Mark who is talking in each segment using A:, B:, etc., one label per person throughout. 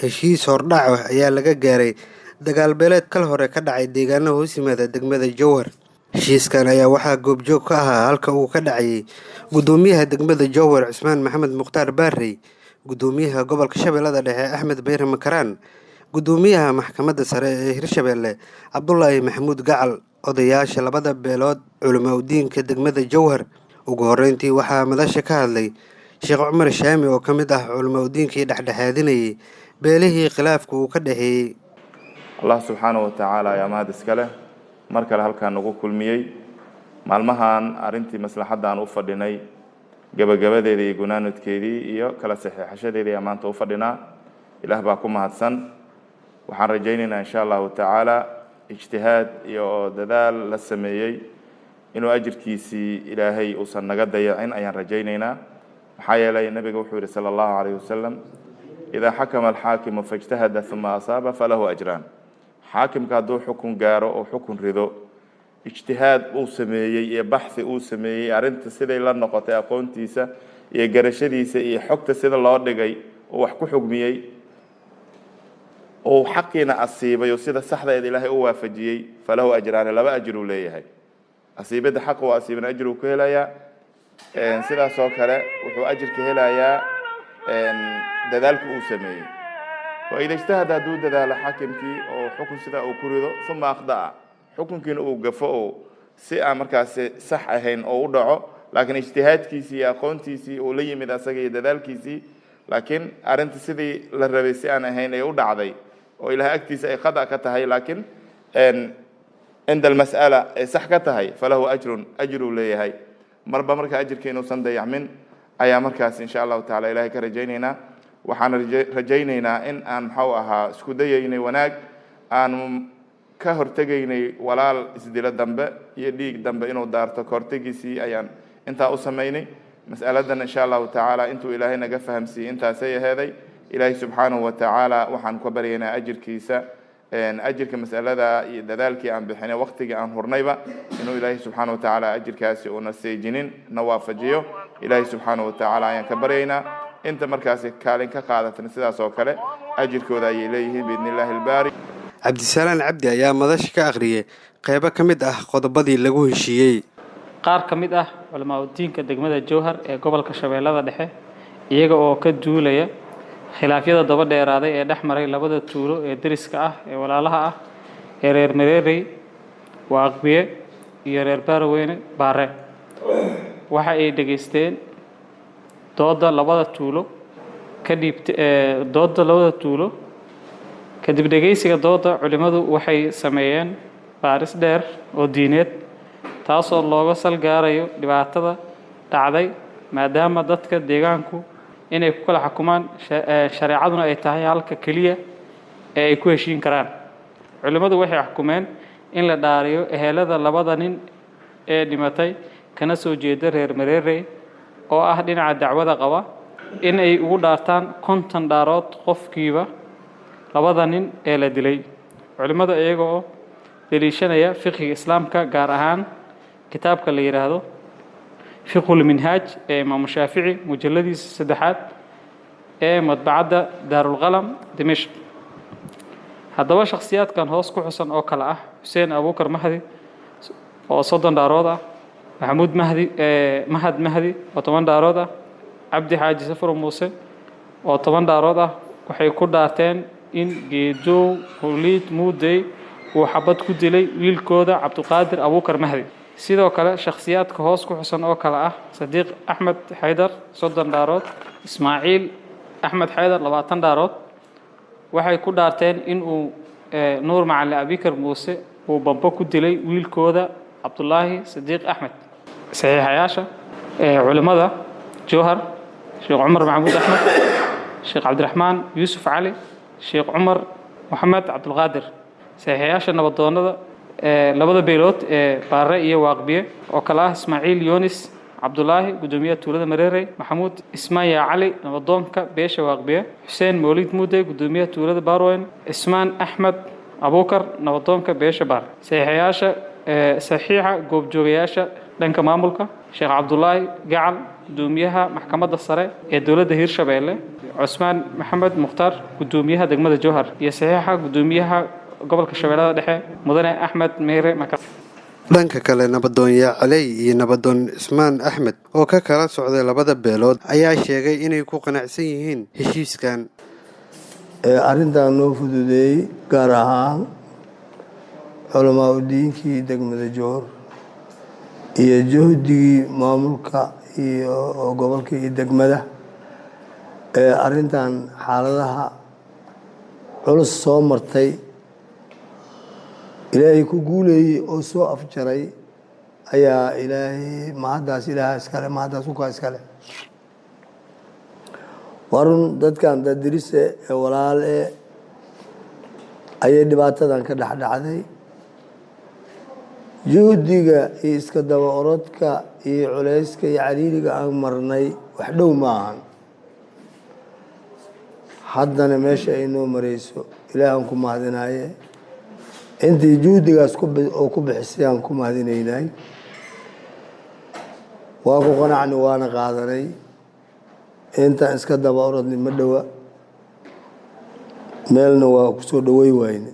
A: Heshiis hordhac ah ayaa laga gaaray dagaal beeleed kal hore ka dhacay deegaano hoos yimaada degmada Jowhar. Heshiiskan ayaa waxaa goobjoog ka ahaa halka uu ka dhacayay Gudoomiyaha degmada Jowhar Cusmaan Maxamed Mukhtaar Baarey, Gudoomiyaha gobolka Shabeellada Dhexe Axmed Bayre Makaraan, Gudoomiyaha Maxkamadda Sare ee Hirshabelle Cabdulaahi Maxamuud Gacal, odayaasha labada beelood, culimaa'idiinka degmada Jowhar. Ugu horreyntii waxaa madasha ka hadlay Sheekh Cumar Shaami oo ka mid ah culimaa'idiinkii dhexdhexaadinayay beelihii khilaafka uu ka dhexeeyey.
B: Allah subxaana wa tacaala ayaa mahad iska leh mar kale halkaan nagu kulmiyey. Maalmahan arrintii maslaxadda aan u fadhinay gabagabadeeda iyo gunaanadkeedii iyo kala saxiixashadeedii ayaa maanta u fadhinaa. Ilaah baa ku mahadsan. Waxaan rajaynaynaa insha Allahu tacaala ijtihaad iyo dadaal la sameeyey inuu ajirkiisii Ilaahay uusan naga dayacin ayaan rajaynaynaa. Maxaa yeelay Nabiga wuxuu yidhi sala Allahu calayhi wasalam: idaa xakama alxaakimu faijtahada uma asaaba falahu ajraan. Xaakimka hadduu xukun gaaro oo xukun rido, ijtihaad uu sameeyey iyo baxhi uu sameeyey, arrinta siday la noqotay aqoontiisa iyo garashadiisa iyo xogta sida loo dhigay oo wax ku xugmiyey, uu xaqiina asiibay oo sida saxda eed Ilaahay u waafajiyey, falahu ajraani, laba ajir uu leeyahay. Asiibidda xaqa uu asiibana ajir uu ku helayaa, sidaas oo kale wuxuu ajirka helayaa dadaalka uu sameeyey. Waida ijtahada, hadduu dadaalo xaakimkii oo xukun sidaa uu ku rido, uma akhda'a, xukunkiina uu gafo oo si aan markaasi sax ahayn oo u dhaco, laakiin ijtihaadkiisii iyo aqoontiisii uu la yimid asaga iyo dadaalkiisii, laakiin arrinta sidii la rabay si aan ahayn ay u dhacday oo Ilahay agtiisa ay khada ka tahay, laakiin cinda almas'ala ay sax ka tahay, falahu ajrun, ajruu leeyahay. Marba marka ajirka inuusan dayacmin ayaa markaas insha Allahu tacala Ilahay ka rajaynaynaa. Waxaan rajaynaynaa in aan maxuu ahaa isku dayaynay wanaag, aan ka hortegaynay walaal isdilo dambe iyo dhiig dambe inuu daarto, ka hortegiisii ayaan intaa u samaynay. Mas'aladan insha Allahu tacaala intuu Ilaahay naga fahamsiiyey intaasay aheeday. Ilaahay subxaanahu wa tacaala waxaan ka baryaynaa ajirkiisa, ajirka mas'alada iyo dadaalkii aan bixinay, waqtigii aan hurnayba, inuu Ilaahay subxaana wa tacaala ajirkaasi uuna seejinin, na waafajiyo. Ilaahay subxaana wa tacaala ayaan ka baryaynaa. Inta markaasi kaalin ka qaadatana sidaas oo kale ajirkooda ayay leeyihiin biidni Illaahi albaari.
A: Cabdisalaan Cabdi ayaa madasha ka akhriyay qeybo ka mid ah qodobadii lagu heshiiyey.
C: Qaar ka mid ah culimaa'idiinka degmada Jowhar ee gobolka Shabeellada Dhexe, iyaga oo ka duulaya khilaafyada daba dheeraaday ee dhex maray labada tuulo ee deriska ah ee walaalaha ah ee reer Mareerey Waaqbiye iyo reer Baarweyne Baare, waxa ay dhegaysteen dooda labada tuulo ka dhiibt dooda labada tuulo. Kadib dhegaysiga dooda, culimmadu waxay sameeyeen baaris dheer oo diineed, taasoo looga sal gaarayo dhibaatada dhacday, maadaama dadka deegaanku inay ku kala xukumaan shareecaduna ay tahay halka keliya ee ay ku heshiin karaan. Culimmadu waxay xukumeen in la dhaariyo ehelada labada nin ee dhimatay kana soo jeeda reer Mareerey oo ah dhinaca dacwada qaba, in ay ugu dhaartaan 50 dhaarood qofkiiba labada nin ee la dilay. Culimmada iyaga oo daliishanaya fiqhiga Islaamka, gaar ahaan kitaabka la yidhaahdo Fiqhul Minhaaj ee Imaamu Shaafici, mujalladiisa saddexaad ee madbacadda Daarulqalam, Dimishq. Haddaba shakhsiyaadkan hoos ku xusan oo kale ah Xuseen Abuukar Mahdi oo 30 dhaarood ah, Maxamuud Mahdi, Mahad Mahdi oo 10 dhaarood ah, Cabdi Xaaji Safar Muuse oo 10 dhaarood ah, waxay ku dhaarteen in Geedow Huliid Muudey uu xabad ku dilay wiilkooda Cabdiqaadir Abuukar Mahdi. Sidoo kale shakhsiyaadka hoos ku xusan oo kale ah Sadiiq Axmed Xaydar, 30 dhaarood, Ismaaciil Axmed Xaydar, 20 dhaarood, waxay ku dhaarteen in uu Nuur Macali Abikar Muuse uu bambo ku dilay wiilkooda Cabdulaahi Sadiiq Axmed. Saxiixayaasha culimmada Jowhar: Sheekh Cumar Maxamuud Axmed, Sheekh Cabdiraxmaan Yuusuf Cali, Sheekh Cumar Moxamed Cabdulqaadir. Saxiixayaasha nabadoonnada labada beelood ee Baare iyo Waaqbiye oo kale ah Ismaaciil Yunis Cabdulaahi, gudoomiyaha tuulada Mareerey, Maxamuud Ismaaya Cali, nabadoonka beesha Waaqbiye, Xuseen Mawlid Muudey, gudoomiyaha tuulada Baarweyn, Cismaan Axmed Abuukar, nabadoonka beesha Baar. Saxiixayaasha, saxiixa goobjoogayaasha dhanka maamulka: Sheekh Cabdulaahi Gacal. gudoomiyaha maxkamadda sare ee dowladda Hirshabeelle, Cusmaan Maxamed Mukhtaar, gudoomiyaha degmada Jowhar, iyo saxiixa gudoomiyaha gobolka Shabeellada Dhexe, Mudane Axmed Meyre Makar.
A: Dhanka kale, nabadoon Yaacaley iyo nabadoon Cismaan Axmed oo ka kala socday labada beelood ayaa sheegay inay ku qanacsan yihiin heshiiskan.
D: Ee arrintan noo fududeeyey, gaar ahaan culamaa udiinkii degmada Jowhar iyo juhdigii maamulka iyo gobolka iyo degmada ee arrintan xaaladaha culus soo martay, Ilaahay ku guuleeyey oo soo afjaray, ayaa Ilaahay mahaddaas, Ilaaha iskale, mahaddaas ukaa iskale. Waa run, dadkan dad dirise ee walaal e ayay dhibaatadan ka dhex dhacday. Juhdiga iyo iska daba orodka iyo culayska iyo cariiriga aan marnay wax dhow ma ahan. Haddana meesha ay noo marayso Ilaahan ku mahadinaye, intii juhdigaas oo ku bixisay aan ku mahadinaynay. Waa ku qanacni, waana qaadanay. Intaan iska daba orodni ma dhowa, meelna waa kusoo dhawey wayne.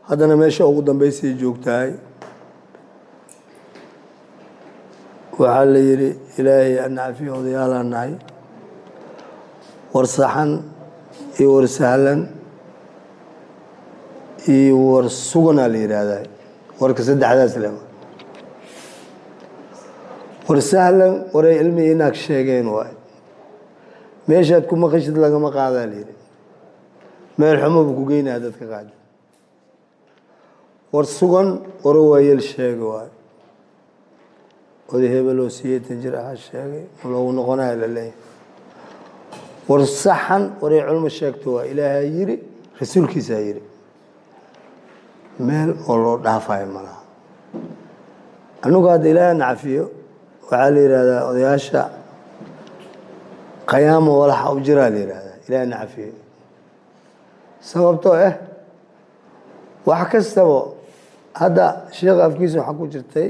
D: Haddana meesha ugu dambeysay joogtahay. Waxaa la yidhi, Ilaahay ana cafiyo, odayaalaan nahay, war saxan iyo war sahlan iyo war suganaa la yidhaahdaa. Warka saddexdaas le. War sahlan waray ilmi inaag sheegeen waay, meeshaad ku maqashid lagama qaadaa la yidhi, meel xumobu ku geynaya dadka qaada. War sugan waro waayeel sheega waay, oday hebeloo 80 jir ahaa sheegay, ma loogu noqonayo la leeyahay. War saxan waray culmo sheegto waa, Ilaahaa yiri, rasuulkiisaa yiri, meel oo loo dhaafayo ma laha. Annagu hadda Ilaaha nacafiyo, waxaa la yidhahdaa odayaasha qayaamo walaxa u jiraa la yidhahdaa. Ilaaha nacafiyo, sababtoo ah wax kastaba hadda sheekha afkiisa waxaa ku jirtay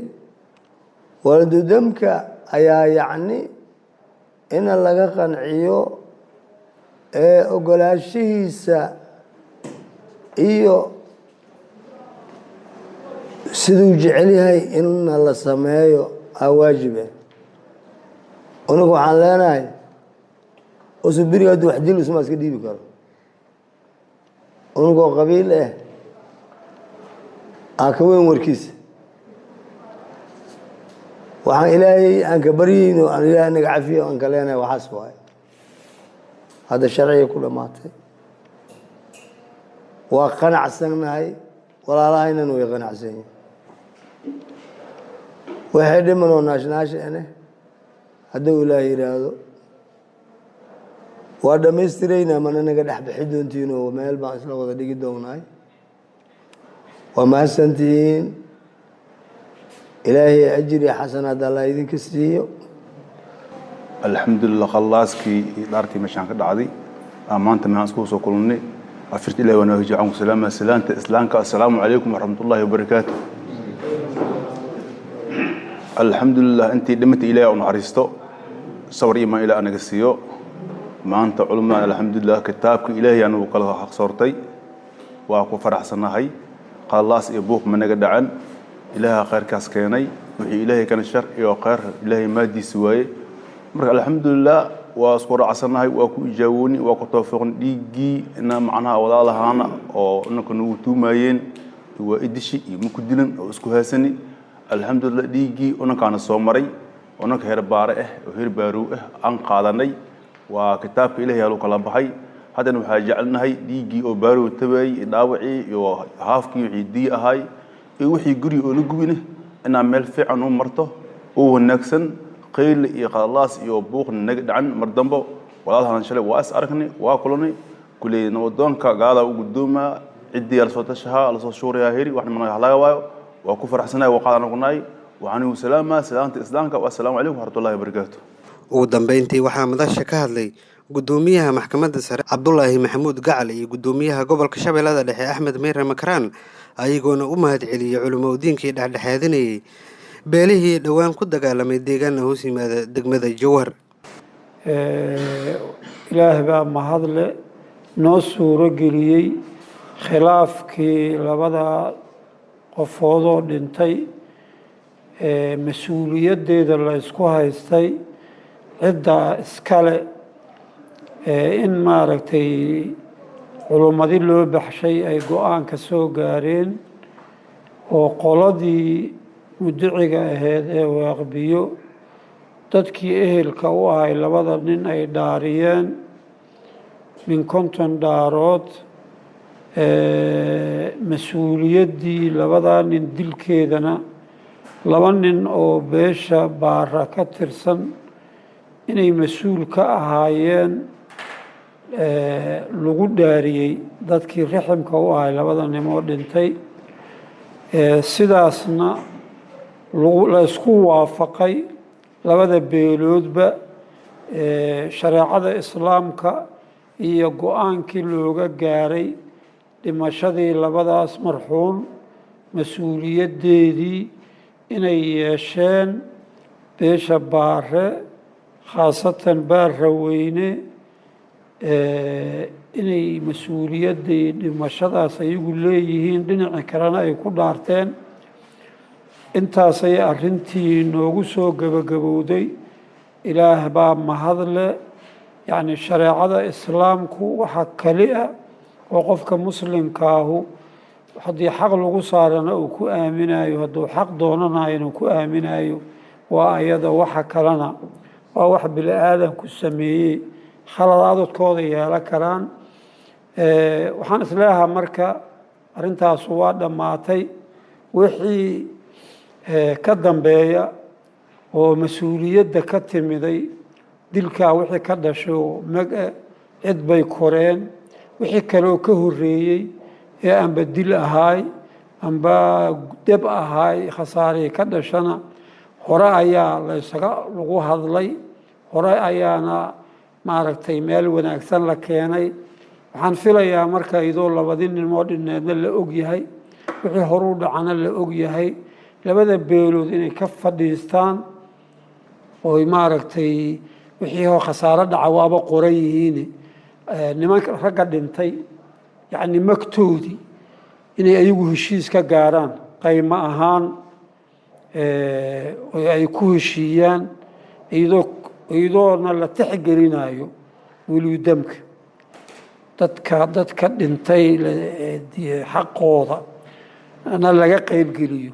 D: waladudamka ayaa, yacni ina laga qanciyo ee ogolaanshihiisa iyo siduu jecel yahay inna la sameeyo aa waajibe. Unagu waxaan leenahay usu beriga hadduu wax dil isma iska dhiibi karo, unugoo qabiil ah aa ka weyn warkiisa. Waxaan Ilaahay aan ka baryeyno, aan Ilaahay naga cafiyo aan ka leenahay, waxaas waaye. Hadda sharcigay ku dhammaatay, waa qanacsannahay, walaalahaynan way qanacsan yihin. Waxay dhiman oo naashnaasha ene, hadduu Ilaah yidhaahdo waa dhammaystiraynaa, mana naga dhex bixi doontiinoo meel baan isla wada dhigi doonaay. Waa mahadsantihiin, Ilaahay ajri xasanaad Alla idinka siiyo.
E: Alxamdulilah, khallaaskii iyo dhaartii meeshaan ka dhacday aan maanta maxaan iskugu soo kulannay afirta. Ilahi waa noo hijiyo. Ku salaama salaanta islaamka, assalaamu calaykum waraxmatullaahi wabarakaatu. Alxamdulilah, intii dhimatay Ilahi u naxariisto, sabar iimaan Ilaah anaga siiyo. Maanta culummadan alxamdulilah kitaabka Ilaahay anugu kala xaq soortay, waa ku faraxsannahay. Qallaas iyo buuq ma naga dhacan, Ilaaha khayrkaas keenay. Wixii Ilaahay kana shar iyo khayr Ilaahay maadiisa waaye. Marka alxamdulilah, waa isku raacsannahay, waa ku ijaawooni, waa ku tawfiiqni. Dhiiggii ina macnaha walaalahaana oo inanka nagu tuumaayeen, waa idishi iyo maku dilan oo isku haasani, alxamdulilah dhiiggii unankaana soo maray, unanka heer baare ah oo heer baarow ah aan qaadanay, waa kitaabka Ilahay alu kala baxay. Haddana waxaa jecelnahay dhiiggii oo baarow tabayay iyo dhaawacii iyo haafkii wixii dii ahaay iyo wixii guri oo la gubine inaa meel fiican u marto oo wanaagsan, qayli iyo qalaas iyo buuqna naga dhacan mar dambo. Walaalhan shalay waa is aragnay, waa kulanay kuley. Nabadoonka gaalaa u gudoomaa, ciddii lasoo tashahaa, lasoo shuurayaa, heri waxna mana laga waayo. Waa ku faraxsanahay, waa qaadan noqonaay. Waxaan igu salaamaa salaanta islaamka, wassalaamu calaykum waraxmatullahi wabarakaatu.
A: Ugu dambeyntii, waxaa madasha ka hadlay gudoomiyaha maxkamadda sare Cabdulaahi Maxamuud Gacal iyo gudoomiyaha gobolka Shabeellada Dhexe Axmed Meyre Makaraan, ayagoona u mahad celiyey culimaudiinkii dhexdhexaadinayay Beelihii dhowaan ku dagaalamay deegaana hoos yimaada degmada Jowhar.
F: Ilaah baa mahadle noo suuro geliyey khilaafkii labada qofoodoo dhintay, mas-uuliyaddeeda la isku haystay, ciddaa iskale, in maaragtay culummadi loo baxshay ay go-aan ka soo gaareen, oo qoladii mudiciga ahayd ee Waaqbiyo dadkii ehelka u ahay labada nin ay dhaariyeen min 50 dhaarood, mas-uuliyaddii labadaa nin dilkeedana laba nin oo beesha Baara ka tirsan inay mas-uul ka ahaayeen lagu dhaariyey dadkii raximka u ahay labada nin oo dhintay. Sidaasna la isku waafaqay labada beeloodba shareecada Islaamka iyo go-aankii looga gaaray dhimashadii labadaas marxuun, mas-uuliyaddeedii inay yeesheen beesha Baare, khaasatan Baarraweyne, inay mas-uuliyaddii dhimashadaas ayagu leeyihiin, dhinaci kalena ay ku dhaarteen. Intaasay arrintii noogu soo gebagabowday. Ilaah baa mahadle. Yacni shareecada Islaamku waxa keli ah oo qofka muslimkaahu haddii xaq lagu saarana uu ku aaminayo, hadduu xaq doonanayona uu ku aaminayo, waa ayada. Waxa kalena waa wax bini aadanku sameeyey, khaladaadodkooda yeelo karaan. Waxaan isleeyahaa marka arrintaasu waa dhammaatay. Wixii ka dambeeya oo mas-uuliyadda ka timiday dilkaa, wixii ka dhashay oo mag cid bay koreen, wixii kaleoo ka horreeyey ee amba dil ahaay amba deb ahaay, khasaarihii ka dhashana hore ayaa laysaga lagu hadlay, hore ayaana maaragtay meel wanaagsan la keenay. Waxaan filayaa marka iyadoo labadii nimoo dhineedna la og yahay, wixii horuu dhacana la og yahay, labada beelood inay ka fadhiistaan oy maaragtay wixii hoo khasaaro dhaca waaba qoran yihiin, nimanka ragga dhintay yacni magtoodii inay ayagu heshiis ka gaaraan, qaymo ahaan oo ay ku heshiiyaan, iyadoona la tixgelinayo weliyudamka dadka dhintay xaqooda na laga qaybgeliyo,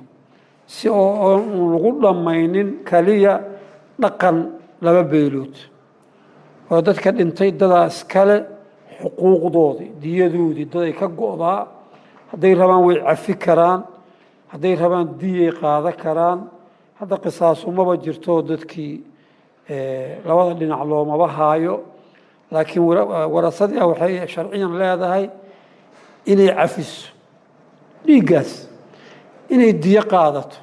F: si oo lagu dhammaynin kaliya dhaqan laba beelood oo dadka dhintay dadaa iskale xuquuqdoodii, diyadoodii daday ka go'daa. Hadday rabaan way cafi karaan, hadday rabaan diyay qaada karaan. Hadda qisaasumaba jirto, dadkii labada dhinac loomaba haayo, laakiin warasadii waxay sharciyan leedahay inay cafiso dhiiggaas, inay diyo qaadato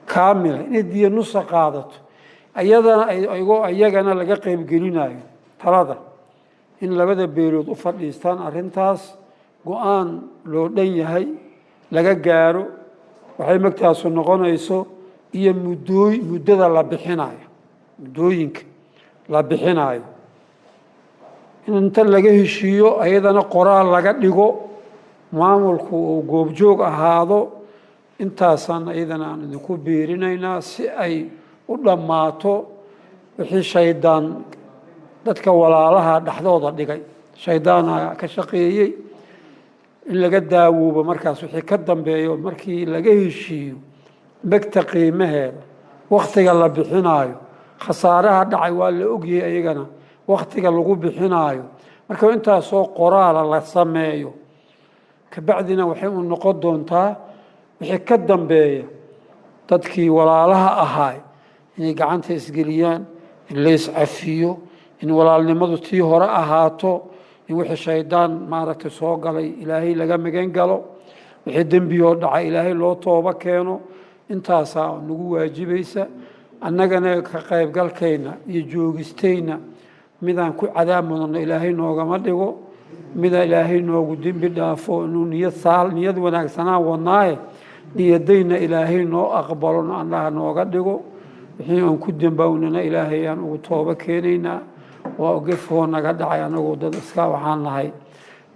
F: kaamila, inay diyo nusa qaadato, iyadana iyagana laga qaybgelinayo talada, in labada beelood u fadhiistaan arrintaas, go-aan loo dhan yahay laga gaaro waxay magtaasu noqonayso iyo muddada la bixinayo, muddooyinka la bixinayo, in inta laga heshiiyo ayadana qoraal laga dhigo, maamulku uu goobjoog ahaado. Intaasaan iyadana aan idinku biirinaynaa si ay u dhammaato wixii shaydaan dadka walaalaha dhexdooda dhigay, shaydaana ka shaqeeyey, in laga daawoobo markaas wixii ka dambeeyo markii laga heshiiyo megta qiimaheeda, wakhtiga la bixinaayo, khasaaraha dhacay waa la ogyahay, ayagana wakhtiga lagu bixinaayo. Marka intaasoo qoraala la sameeyo kabacdina waxay u noqon doontaa wixii ka dambeeya dadkii walaalaha ahaay inay gacanta isgeliyaan, in la iscafiyo, in walaalnimadu tii hore ahaato, in wixii shaydaan maaragtay soo galay Ilaahay laga magan galo, wixii dembiyoo dhacay Ilaahay loo toobo keeno. Intaasaa nagu waajibaysa annagana ka qaybgalkayna iyo joogistayna. Midaan ku cadaab mudanno Ilaahay noogama dhigo, mida Ilaahay noogu dembi dhaafo, inuu niyad saal niyad wanaagsanaan wadnaaye. Niyadayna Ilaahay noo aqbalona Allaha nooga dhigo. Wixii aan ku dembawnana Ilaahay aan ugu toobo keenaynaa. Waa gefoo naga dhacay, anagoo dad iska waxaan nahay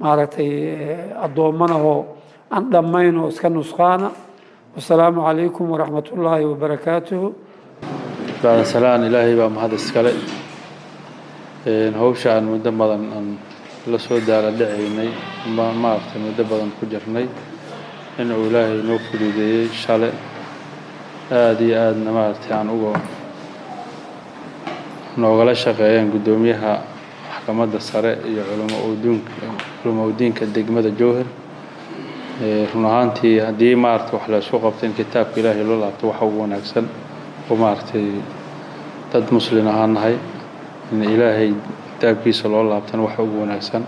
F: maaragtay addoommanahoo aan dhammayn oo iska nusqaana. Wasalaamu calaykum waraxmat ullaahi wabarakaatuhu.
G: Bacda salaan, Ilaahay baa mahad iskale. Hawsha aan muddo badan aan la soo daala dhacaynay, maaragtay, muddo badan ku jirnay, inuu Ilaahay noo fududeeyey shale, aada iyo aadna maaragtay aan uga noogala shaqeeyeen guddoomiyaha maxkamadda sare iyo culamo udiinka degmada Jowhar. Run ahaantii, haddii maaragtay wax la isku qabto, in kitaabka Ilaahay loo laabto waxa ugu wanaagsan oo maaragtay dad muslin ahaan nahay, in Ilaahay kitaabkiisa loo laabtana waxa ugu wanaagsan.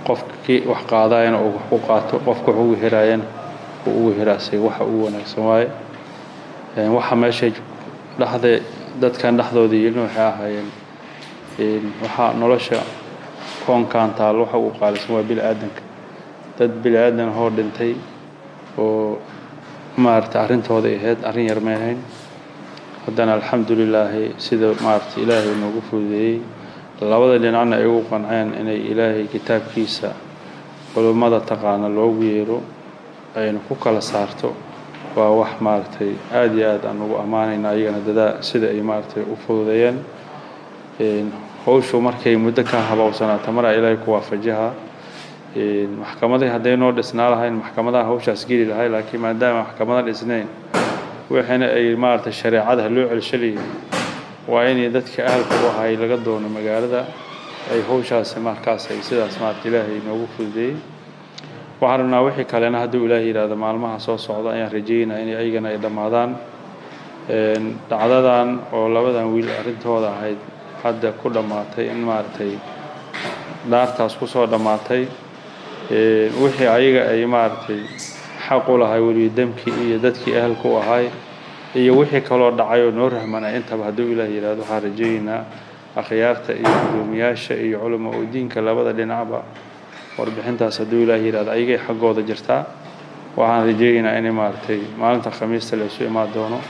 G: Qofkii wax qaadayana uu wax ku qaato, qofka wax ugu heraayana uu ugu hera asiga, waxa ugu wanaagsan waaye. Waxa meesha dhexda dadkan dhexdooda yilin waxay ahaayeen waxaa nolosha koonkan taal waxa ugu qaalisan waa bini aadanka. Dad bini aadan hoo dhintay oo maaragtay arrintooda ahayd arrin yar may ahayn. Haddana alxamdulilaahi, sida maaragtay Ilaahay noogu fududeeyey, labada dhinacna ay ugu qanceen inay Ilaahay kitaabkiisa culummada taqaana loogu yeero ayna ku kala saarto, waa wax maaragtay aada iyo aad aan ugu ammaanayna ayagana dadaa sida ay maaragtay u fududeeyeen hawshu. Markay muddo ka habowsanaato, maraa Ilaahay ku waafajihaa. Maxkamadii hadday noo dhisnaa lahayn, maxkamadaha hawshaas geli lahay, laakiin maadaama maxkamada dhisnayn, wixiina ay maaragtay shareecada loo celshalayay, waa inay dadka ahalka u ahay laga doono magaalada ay hawshaasi markaas ay sidaas maaragtay Ilaahay noogu fududeeyey. Waxaan rabnaa wixii kalena, hadduu Ilaahay yidhaahdo, maalmaha soo socda ayaan rajeynaa in ayagana ay dhammaadaan. Dhacdadan oo labadan wiil arrintooda ahayd hadda ku dhammaatay in maaragtay dhaartaas kusoo dhammaatay, wixii ayaga ay maaragtay xaq u lahay, weliyodamkii iyo dadkii ahalka u ahay iyo wixii kaloo dhacay oo noo rahmanay intaba, hadduu Ilaah yidhaahdo, waxaan rajaynaynaa akhyaarta iyo guddoomiyaasha iyo culama udiinka labada dhinacba warbixintaas, hadduu Ilaah yidhahdo, ayagay xaggooda jirtaa. Waxaan rajaynaynaa inay maaragtay maalinta Khamiista laysu imaan doono.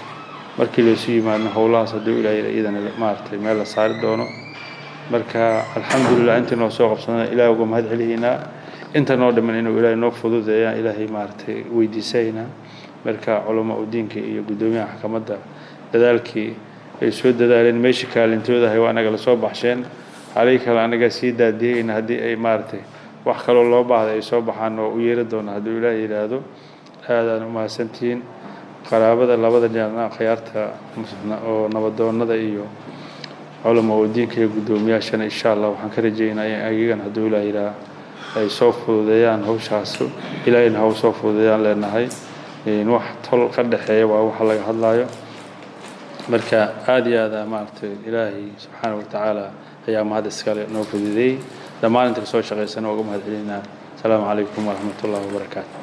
G: Markii laysu yimaadno, howlahaas hadduu Ilaah yidhahdo iyadana maaragtay meel la saari doono. Marka alxamdulilah, intii noo soo qabsadana Ilaah uga mahad celihaynaa, inta noo dhiman inuu Ilaahay noo fududeeya Ilaahay maaragtay weydiisaynaa. Marka culamo udiinka iyo guddoomiyaha maxkamadda dadaalkii ay soo dadaaleen, meesha kaalintoodahay waa anaga lasoo baxsheen, halay kale anagaa sii daadiyeyna. Haddii ay maaragtay wax kaloo loo baahda ay soo baxaan, oo u yeeri doona hadduu Ilaahay yidhaahdo. Aadaan u mahadsantihiin qaraabada labada dhinacna, akhyaarta oo nabadoonada iyo culamo udiinka iyo guddoomiyaashana. Insha Allah waxaan ka rajeynaa in ayagana hadduu Ilaah yidhaah ay soo fududeeyaan hawshaas. Ilaahayna ha u soo fududeeyaan leenahay. Wax tol ka dhexeeya waa waxa laga hadlaayo. Marka aada iyo aada maaragtay Ilaahay subxaana wa tacaala ayaa mahad iskale noo fududeeyey. Dhammaan inta kasoo shaqaysana uga mahad celinaa. Asalaamu calaykum waraxmat ullahi wabarakaatu.